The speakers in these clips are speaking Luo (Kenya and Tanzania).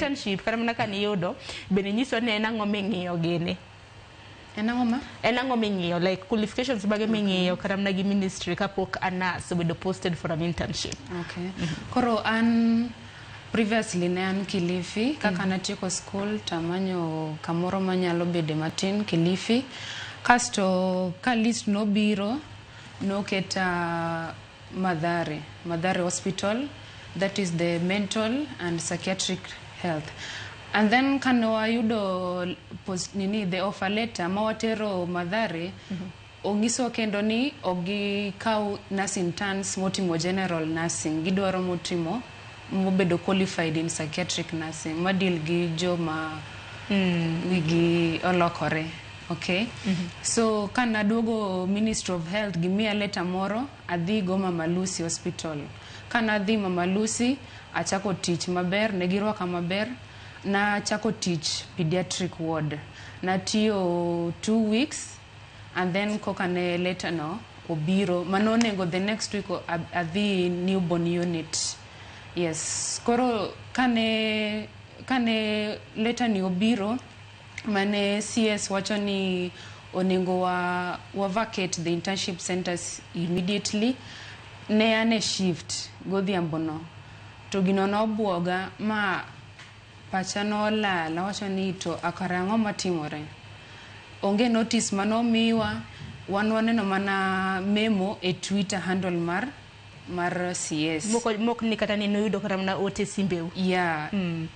Internship kata mana ka niyudo bende nyiso ni en ang'o ming'iyo gini. En ang'o ma? En ang'o ming'iyo, like qualifications mage ming'iyo kata mana gi ministry kapok a nurse obedo posted for an internship? Okay. Koro an previously ne an Kilifi kaka natieko school tamanyo kamoro manyalo bede matin Kilifi. Kasto ka list nobiro noketa Mathare, Mathare Hospital, that is the mental and psychiatric health. And then kane wayudo post, nini, the offer letter ma watero Mathare, onyiso kendo ni ok gikaw nurse interns motimo general nursing, gidwaro motimo mobedo qualified in psychiatric nursing ma deal gi joma wigi olokore. Okay, so kanaduogo Ministry of Health gimiya letter moro adhi go Mama Lucy Hospital. Kanadhi Mama Lucy achako tich maber, ne girwaka maber. Nachako tich pediatric ward, natiyo 2 weeks and then koka ne letter no obiro mano onego the next week adhi newborn unit. Yes, koro kane letter ni obiro mane CS wacho ni onego wa vacate the internship centers immediately, ne an e shift godhiambo no to gino nobuoga ma pacha nolal. Awacho ni to akara ang'o matimore? Onge notice manomiwa, wan waneno mana memo e Twitter handle mar CS. Moko mok ni kata ni noyudo kata mana ote simbeu. Yeah.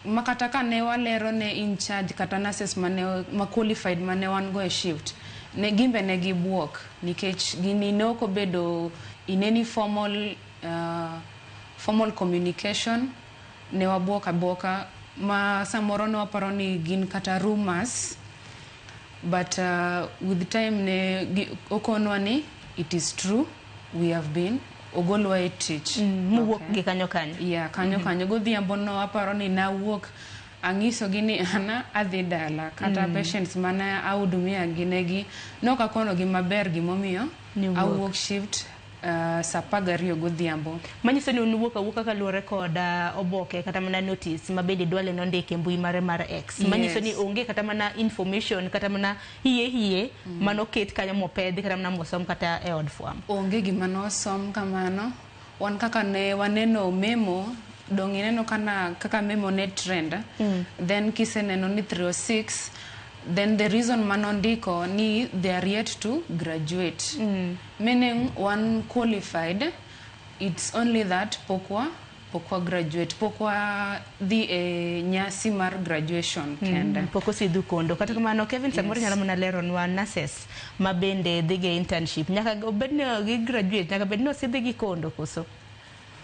Ma kata ka ne walero ne in charge kata nurses mane ma qualified mane wan go e shift, ne gimbe ne gibuok nikech gini ne ok obedo in any formal communication. Ne wabuok abuoka ma samoro ne waparo ni gin kata rumors, but with time ne okonwa ni it is true, we have been ogolwa e tich. Muwuok gi kanyo kanyo. Yeah, kanyo kanyo godhiambo no aparo ni nawuok ang'isogi ni ana adhi dala kata patients mane ahudumia gi negi nok akonogi maber gimomiyo Niwuok. Awuok shift saa 12 godhiambo. Manyiso ni un wuok awuoka kaluwore kod oboke kata mana notice ma bende Duale nondiko e mbui mare mar X. Manyiso ni onge kata mana information kata mana hie hie manoket kanyo mopedhi kata mana mosom kata e od fwambo. Onge gima nosom kamano. Wan kaka ne waneno memo dong ineno kana kaka memo ne trend, then kiseneno ni 306, then the reason manondiko ni they are yet to graduate, meaning one qualified, it's only that pokwa graduate, pokwa dhi e nyasi mar graduation kende. Pok osidhu kondo. Kata kamano, Kevin, samoro nyalo mana leronwa nurses ma bende dhi gi internship. Nyaka obed ni gi graduate, nyaka bed ni osidhi gi kondo koso?